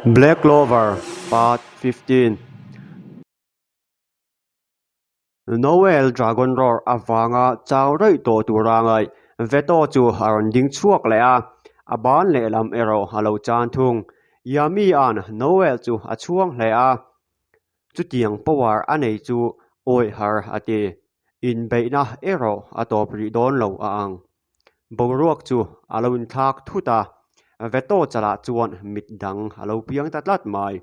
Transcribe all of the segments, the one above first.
Black Clover Part 15 Noel Dragon Roar avanga chau raih tawh tura ngaih Veto chu a rawn ding chhuak leh a, a ban lehlam erawh a lo chan thung. Yami-a'n Noel chu a chhuang hle a, chutiang power a nei chu awih har a ti. Inbeihna erawh a tawp rih dawn lo a ang. Boruak chu a lo inthlak thut a, Veto chalah chuan mit dang a lo piang ta tlat mai.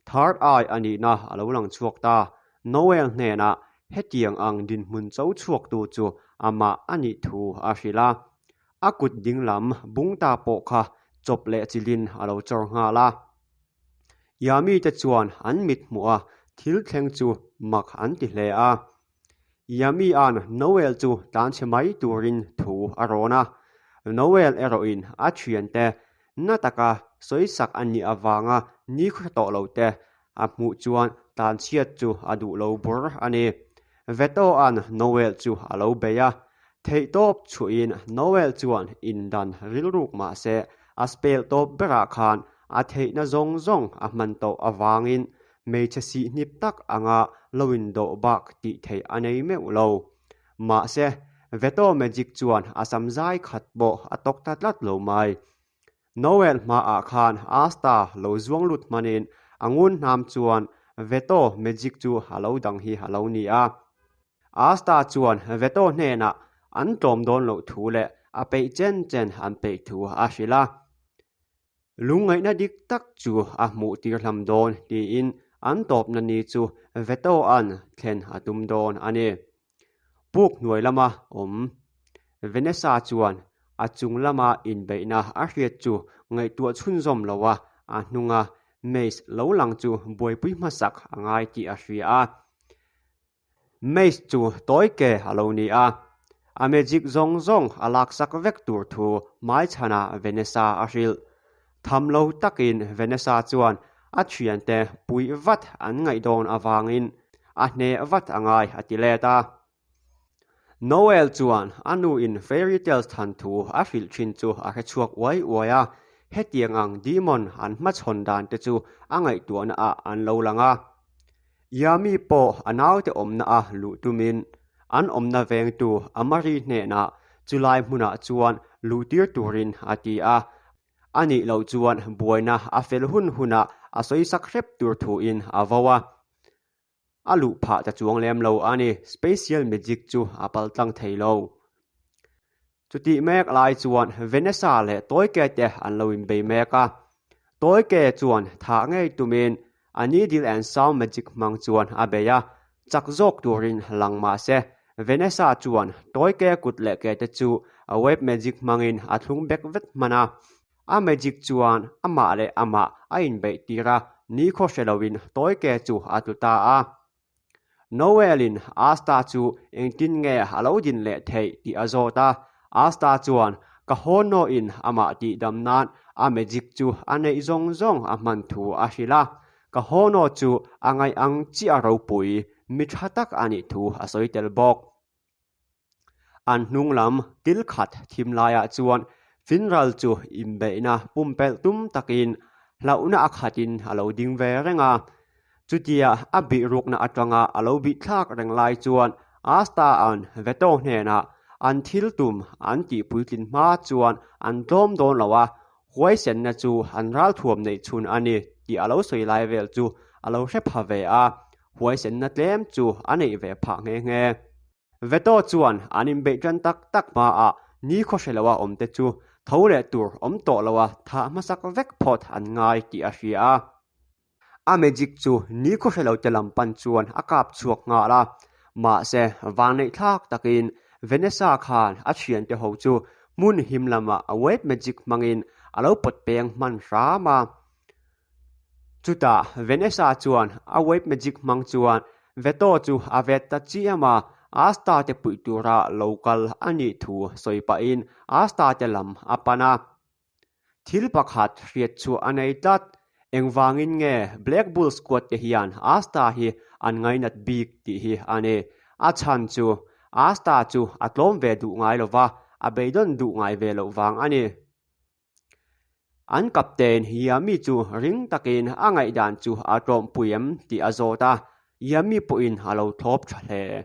Third Eye a nihna a lo lang chhuak ta. Noel hnenah hetiang ang dinhmun cho chhuaktu chu amah a nih thu a hrilh a. A kut dinglam bung ta pawh kha chawp leh chilhin a lo chawr nghal a. Yami te chuan an mit hmuh a thil thleng chu mak an ti hle a. Yami-a'n Noel chu tlanchhe mai turin thu a rawn a, Noel erawhin a thiante na taka sawisak a nih avanga nikhua tawh lo te a hmuh chuan tlanchhiat chu a duh lo bur a ni. Veto-a'n Noel chu a lo bei a, theihtawp chhuahin Noel chuan indan rilruk mah se a spell tawp berah khan a theihna zawng zawng a hman tawh avangin Hmeichhe sihhnip tak anga lo indawh bak tih theih a nei meuh lo. Mahse, Veto Magic chuan a sam zai khat pawh a tawk ta tlat lo mai. Noel hmaah khan Asta lo zuang lut hmanin a ngun hnam chuan Veto Magic chu a lo dang hi a lo ni a. Asta chuan Veto hnenah an tlawm dawn loh thu leh a peih chen chen an peih thu a hrilh a. Lungngaihna dik tak chu a hmuh tir hlam dawn tiin an tawpna ni chu Veto-a'n thlen a tum dawn a ni. Puk hnuai lama awm Vanessa chuan a chung lama inbeihna a hriat chu ngaihtuah chhunzawm lo a, a hnunga Mace lo lang chu buaipui hmasak a ngai tih a hria a. Mace chu tawi ke a lo ni a, a magic zawng zawng a laksak vek tur thu hmaichhanah Vanessa a hrilh. Tham lo takin Vanessa chuan a thiante puih vat an ngaih dawn avangin a hneh vat a ngai a ti let a. Noel chuan a nuin fairy tales than thu a hrilh thin chu a hre chhuak uai uai a, hetiang ang demon an hmachhawn dan te chu a ngaihtuahna ah an lo lang a. Yami pawh a naute awmna a luh tumin an awmna vengtu Amari hnenah chulai hmunah chuan luhtir turin a ti a, a nih loh chuan buaina a fel hun hunah a sawisak hrep tur thuin a vo a. A luh phah ta chuang lem lo a ni, Special Magic chu a paltlang thei lo. Chutih mek lai chuan Vanessa leh Tawike te an lo inbei mek a. Tawike chuan thah ngei tumin a needle and sound magic hmang chuan a bei a, chak zawk turin lang mah se Vanessa chuan Tawike kut leh ke te chu a web magic hmangin a thlung bek vet hman a. A magic chuan amah leh amah a inbeih tir a, nikhaw hre loin Tawike chu a tlu ta a. Noel-in Asta chu engtin nge a lo din leh theih tih a zawt a, Asta chuan ka haw nawhin amah tihdam nan a magic chu a neih zawng zawng a hman thu a hrilh a, ka haw naw chu a ngaih ang chiah ropui mi tha tak a nih thu a sawi tel bawk. An hnung lam kil khat thim laiah chuan Finral chu inbeihna pumpelh tum takin hlauhna a khatin a lo ding ve reng a. Chutia a bihrukna atanga a lo bihthlak reng lai chuan Asta-a'n Veto hnenah an thil tum an tihpuitlin hma chuan an tlawm dawn lo a, huaisenna chu an ralthuam neih chhun a ni tih a lo sawi lai vel chu a lo hre pha ve a. Huaisenna tlem chu a neih ve phah nghe nghe. Veto chuan an inbeih tan tak tak hmaah ni khaw hre loa awmte chu tho leh tur awm tawh loa thah hmasak vek phawt an ngai tih a hria a. A magic chu ni khaw hre lote lam pan chuan a kap chhuak nghal a. Mahse, vanneih thlak takin Vanessa khan a thiante ho chu hmun him lamah a web magic hmangin a lo pawt peng hman hram a. Chutah Vanessa chuan a web magic hmang chuan Veto chu a vet ta chiam a, Asta te puih tura lo kal a nih thu sawi pahin Asta te lam a pan a. Thil pakhat hriat chhuah a nei tlat, engvangin nge Black Bull Squad te hian Asta hi an ngainat bik tih hi a ni. A chhan chu Asta chu a tlawm ve duh ngai lova, a beidawn duh ngai ve loh vang a ni. An captain Yami chu ring takin a ngaihdan chu a tlawmpui em tih a zawt a, Yami pawhin a lo thlawp tha hle.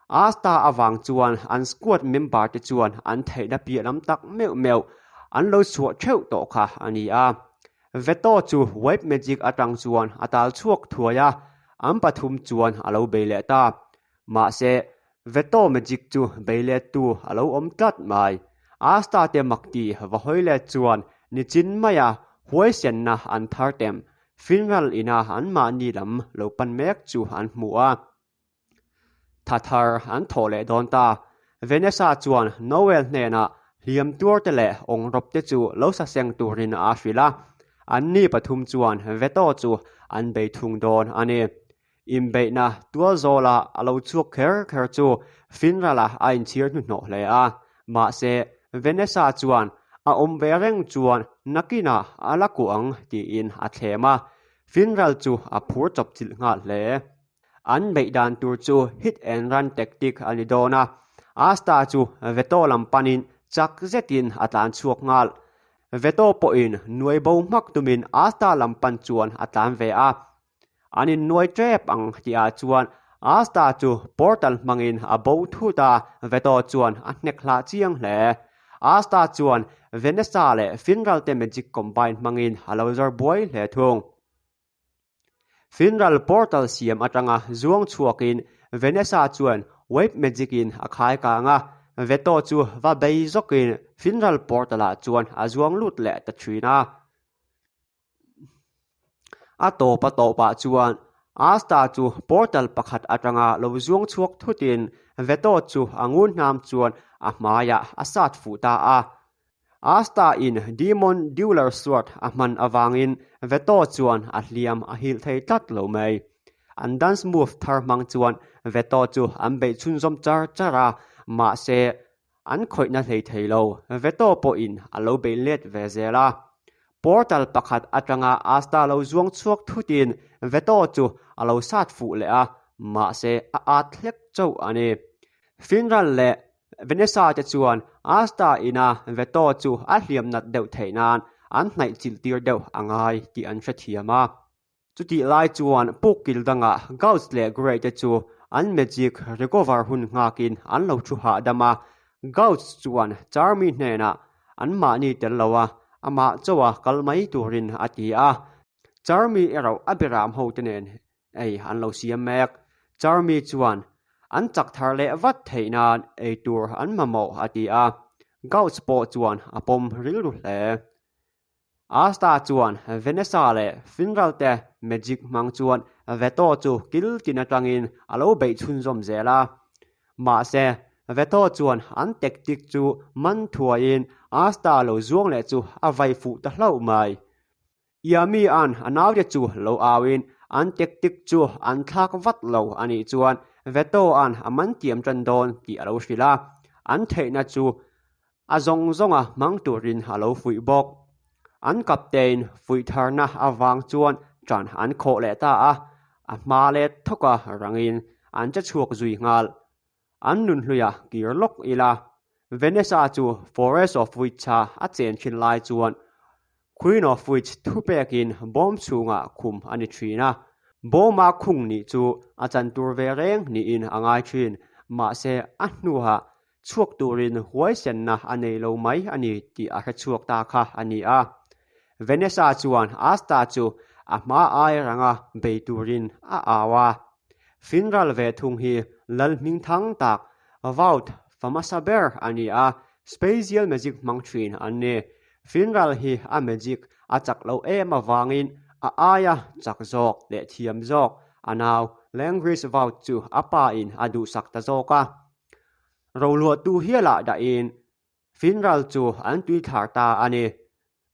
Asta avang chuan an squad member te chuan an theihna piah lam tak meuh meuh an lo chhuah theuh tawh kha a ni a. Veto chu White Magic atang chuan a tal chhuak thuai a, an pathum chuan a lo bei leh ta. Mahse, Veto Magic chu bei lettu a lo awm tlat mai. Asta te mak ti va hawi let chuan nichin maia huaisenna an thar tem Finral ina anmahni lam lo pan mek chu an hmu a. Tha thar an thawh leh dawn ta. Vanessa chuan Noel hnenah hliam tuar te leh awngrawp te chu lo sa seng turin a hrilh a. Anni pathum chuan Veto chu an bei thung dawn a ni. Inbeihna tual zawla a lo chhuak kher kher chu Finrala a inchhir hnuhnawh hle a. Mahse, Vanessa chuan a awm ve reng chuan nakinah a la kuah ang tiin a thlem a. Finral chu a phur chawp chilh nghal hle. An beih dan tur chu hit and run tactic a ni dawn a, Asta chu Veto lam panin chak zetin a tlan chhuak nghal. Veto pawhin nuai bo hmak tumin Asta lam pan chuan a tlan ve a. An innuai tep ang tihah chuan Asta chu portal hmangin a bo thut a, Veto chuan a hnek hlah chiang hle. Asta chuan Vanessa leh Finral te magic combine hmangin a lo zawr buai hle thung. Finral portal siam atanga zuang chhuakin Vanessa chuan Wave Magic in a khai kang a, Veto chu va bei zawkin Finral portal ah chuan a zuang lut leh ta thin a. A tawp a tawpah chuan Asta chu portal pakhat atanga lo zuang chhuak thutin Veto chu a ngun hnam chuan a hmaiah a sat fuh ta a. Asta in Demon Dueler Sword a hman avangin Veto chuan a hliam a hilh thei tlat lo mai. An dance move thar hmang chuan Veto chu an beih chhunzawm char char a, mahse an khawihna hlei thei lo. Veto pawhin a lo beih let ve zel a. Portal pakhat atanga Asta lo zuang chhuak thutin Veto chu a lo sat fuh leh a, mahse a at hlek chauh a ni. Finral leh Vanessa te chuan Asta ina Veto chu a hliam nat deuh theih nan an hnaih chilh tir deuh a ngai tih an hrethiam a. Chutih lai chuan puk kil dangah Gauss leh Gray te chu an magic recover hun nghakin an lo thu hahdam a. Gauss chuan Charmy hnenah anmahni tel lo a, amah chauha kal mai turin a ti a. Charmy erawh a beram hote nen Ei an lo siam mek. Charmy chuan an chak thar leh vat theih nan ei tur an mamawh a ti a, Gauss pawh chuan a pawm rilru hle. Asta chuan Vanessa leh Finral te magic hmang chuan Veto chu kil tin atangin a lo beih chhunzawm zel a. Mahse, Veto chuan an tactic chu man thuaiin Asta lo zuang leh chu a vai fuh ta hlauh mai. Yami-a'n a naute chu lo auin an tactic chu an thlak vat lo a nih chuan Veto-a'n a man tiam tan dawn tih a lo hrilh a, an theihna chu a zawng zawnga hmang turin a lo fuih bawk. An captain fuih tharna avang chuan ṭan an khawh leh ta a, a hma let thawka rangin an che chhuak zui nghal. An nunhluia kir lawk ila, Vanessa chu Forest of Witch-a a chen thin lai chuan Queen of Witch thupekin bawm chhungah khum a ni thin a. Bawma khung nih chu a chan tur ve reng niin a ngai thin, mahse a hnuah chhuak turin huaisenna a nei lo mai a ni tih a hre chhuak ta kha a ni a. Vanessa chuan Asta chu a hma ai ranga bei turin a au a. Finral ve thung hi lal hming thang tak Vaut fa hmasa ber a ni a, Spazial magic hmang thin an ni. Finral hi a magic a chak lo em avangin a aia chak zawk leh thiam zawk a nau Langris Vaut chu a pa in a duhsak ta zawk a. Roluahtu hialah dahin Finral chu an tui thlar ta a ni.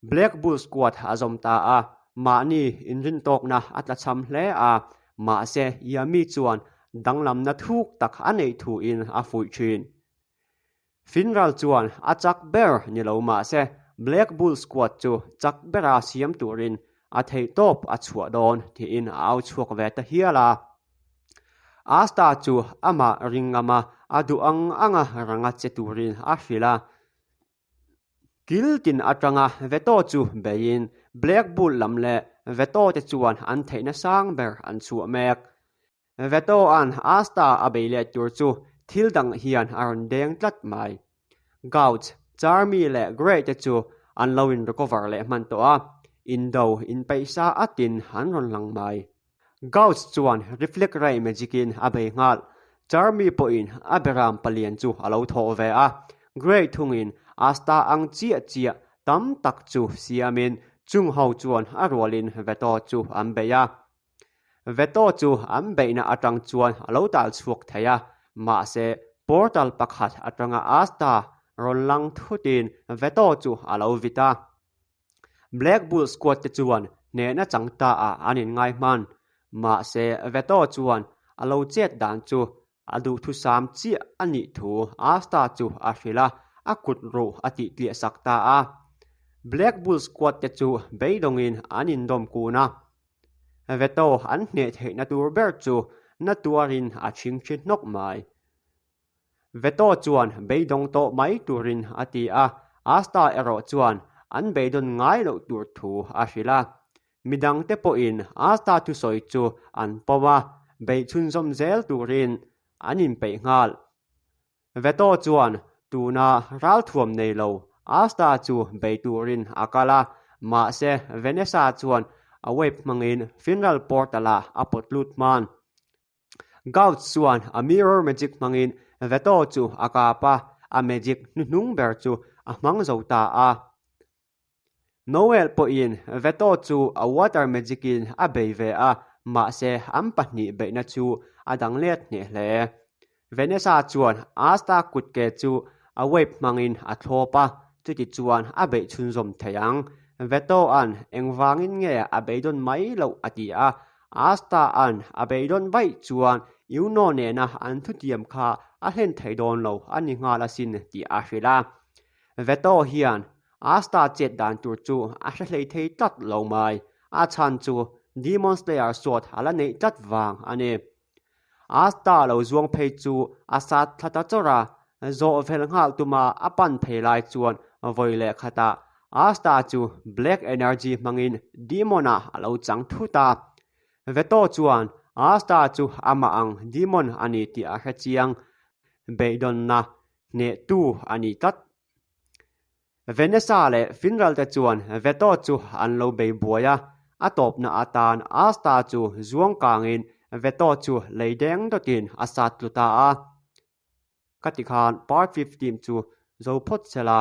Black Bull Squad a zawm ta a, mahni inrintawkna a tlachham hle a, mahse Yami chuan danglamna thuk tak a neih thuin a fuih thin. Finral chuan a chak ber ni lo mahse Black Bull Squad chu chak bera siam turin a theihtawp a chhuah dawn tiin a au chhuak ve ta hial a. Asta chu amah ring ngam a, a duh ang anga ranga che turin a hrilh a. Kil tin atanga Veto chu beiin Black Bull lam leh Veto te chuan an theihna sang ber an chhuah mek. Veto-a'n Asta a bei let tur chu thil dang hian a rawn deng tlat mai. Gouch, Charmy leh Grey te chu an lo in recover leh hman tawh a, indo inpeihsa atin an rawn lang mai. Gouch chuan Reflect Ray Magic in a bei nghal. Charmy pawhin a beram palian chu a lo thawh ve a, Grey thungin Asta ang chiah chiah tam tak chu siamin chung ho chuan a rualin Veto chu an bei a. Veto chu an beihna atang chuan a lo tal chhuak thei a, mahse portal pakhat atanga Asta rawn lang thutin Veto chu a lo vit a. Black Bull squad te chuan hnehna chang ta ah an inngai hman. Mahse Veto chuan a lo chet dan chu a duhthusam chiah a nih thu Asta chu a hrilh a, a kut ruh a tih tliah sak ta a. Black Bull squad te chu beidawngin an indawm kun a. Veto an hneh theihna tur ber chu na tuarin a chhingchhi hnawk mai. Veto chuan beidawng tawh mai turin a ti a, Asta erawh chuan an beidawn ngai loh tur thu a hrilh a. Midangte pawhin Asta thusawi chu an pawm a, beih chhunzawm zel turin an inpeih nghal. Veto chuan tuna ralthuam nei lo Asta chu bei turin a kal a, mahse Vanessa chuan a wave hmangin Funeral Portal-ah a pawt lut hman. Gauch chuan a mirror magic hmangin Veto chu a kap a, a magic hnuhnung ber chu a hmang zo ta a. Noel pawhin Veto chu a water magic in a bei ve a, mahse an pahnih beihna chu a dang let hneh hle. Vanessa chuan Asta kutke chu a wave hmangin a thlawp a, chuti chuan a beih chhunzawm thei ang. Veto-a'n engvangin nge a beidawn mai loh a ti a, Asta-a'n a beidawn vaih chuan Yuno nena an thutiam kha a hlen thei dawn lo a ni nghal asin tih a hrilh a. Veto hian Asta chet dan tur chu a hre hlei thei tlat lo mai, a chhan chu Demon Slayer sword a la neih tlat vang a ni. Asta lo zuang phei chu a sat thla ta chawrh a, zawh vel nghal tuma a pan phei lai chuan vawi leh khatah Asta chu Black Energy hmangin Demon ah a lo chang thut a. Veto chuan Asta chu amah ang Demon a ni tih a hre chiang, beidawnna hnehtu a ni tlat. Vanessa leh Finral te chuan Veto chu an lo bei buai a, a tawpna atan Asta chu zuang kangin Veto chu lei deng dawtin a sat tlu ta a. Ka ti khan part 15 chu zo phawt se la.